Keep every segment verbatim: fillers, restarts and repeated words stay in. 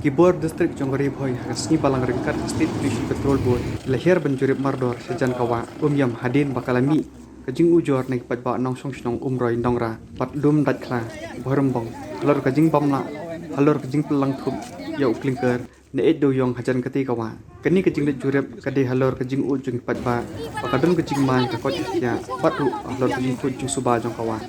Ki bor district jong ka Ri Bhoi ha ka sngi Balang ryngkat ka State Pollution Control Board ki la hiar ban jurip mardor sha jan ka wah Umiam hadien ba ka la mih ka jingujor na ki paidbah nongshong shnong Umroi Nongrah bad Lumdaitkhla Bhoirymbong halor ka jingbym lah halor ka jingpynlong thup ïa u clinker na Ïeid Dewïong hajan katei ka wah. Kane ka jingleit jurip ka dei halor ka jingud jong ki paidbah ba ka don ka jingma ïa ka koit ka khiah bad ruh halor ka jingkhuid jingsuba jong ka wah.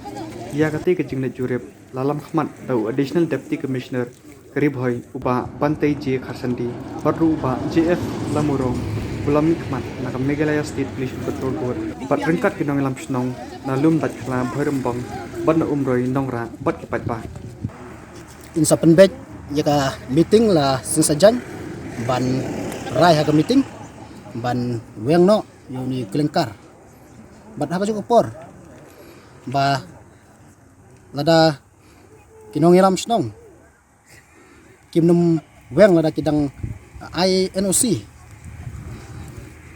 Ïa katei ka jingleit jurip la lam khmat da u Additional Deputy Commissioner ka Ri Bhoi u Bah Bantei J Kharsandi bad ruh u Bah J F Lamurong u la mih khmat na ka Meghalaya State Pollution Control Board bad ryngkat ki nongïalam shnong na Lumdaitkhla Bhoirymbong bad na Umroi Nongrah bad ki paidbah. In sa pynbeit ïa ka meeting la sien sa jan ban rai ha ka meeting ban weng noh ïa une u clinker. Bad ha ka juh ka por ba lada ki nongïalam shnong kim nym weng lada ki dang ai N O C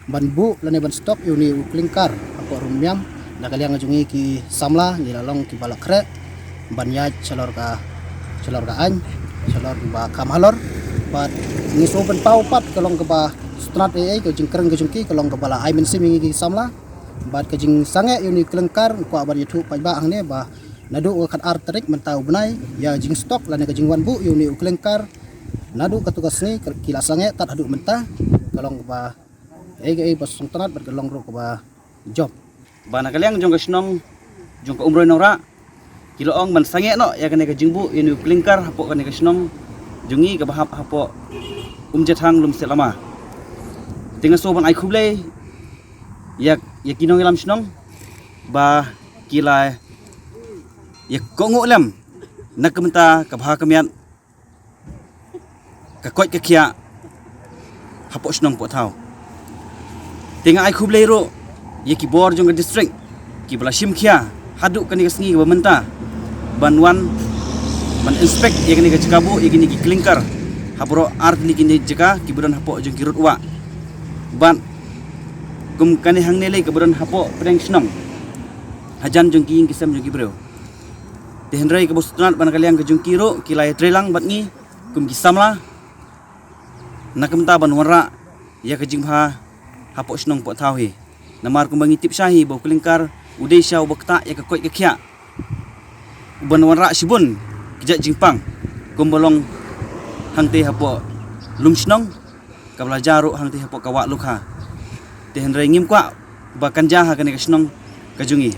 ban buh lane ban stock ïa une u clinker hapoh Umiam, na ka liang jong ngi ki samla ngi la long kiba la khreh ban ïaid shalor ka, shalor ka aiñ, shalor kiba kham halor. Bad ngi shu pynpaw pat ka long kaba sngewtynnat ei ei, ka jingkren ka jong ki ka long kaba la ai mynsiem ïa ngi ki samla. Bad ka jingsangeh ïa une u clinker nga kwah ban ïathuh paidbah hangne ba naduh ka khatar tarik mynta u bnai, ïa jingstock lane ka jingwan buh ïa une u clinker naduh katto ka sngi ki la sangeh tad haduh mynta. Ka long kaba ei ka ei ba sngewtynnat bad ka long ruh kaba jop. Ba na ka liang jong ka shnong jong ka Umroi Nongrah ki la ong ban sangeh noh ïa kane ka jingbuh ïa une u clinker hapoh kane ka shnong jong ngi kaba hap hapoh Umjathang Lumsetlama. Te nga shu ban ai khublei ïa, ïa ki nongïalam shnong ba ki la ïa kohnguh lem na ka bynta ka bha ka miat ka koit ka khiah hapoh shnong poh thaw. Te nga ai khublei ruh ïa ki bor jong ka district kiba la shim khia haduh kane ka sngi kaba mynta ban wan ban inspect ïa kane ka jaka buh ïa kine ki clinker ha baroh ar tylli kine ki jaka kiba don hapoh jong ki rud wah. Bad kum kane hangne lei kaba don hapoh pdeng shnong hajan jong ki ïing ki sem jong ki briew. Te hynrei kaba sngewtynnat ba na ka liang ka jong ki ruh ki la ïatreilang bad ngi kum ki samla na ka bynta ban wanrah ïa ka jingbha hapoh shnong poh thaw hi. Namar kumba ngi tip sha hi ba u clinker u dei sha uba ktah ïa ka koit ka khiah, uban wanrah shibun ki jait jingpang kumba long hangtei hapoh Lumshnong, kaba la jia ruh hangtei hapoh ka Wah Lukha. Te hynrei ngim kwah ba kan jia ha kane ka shnong ka jong ngi.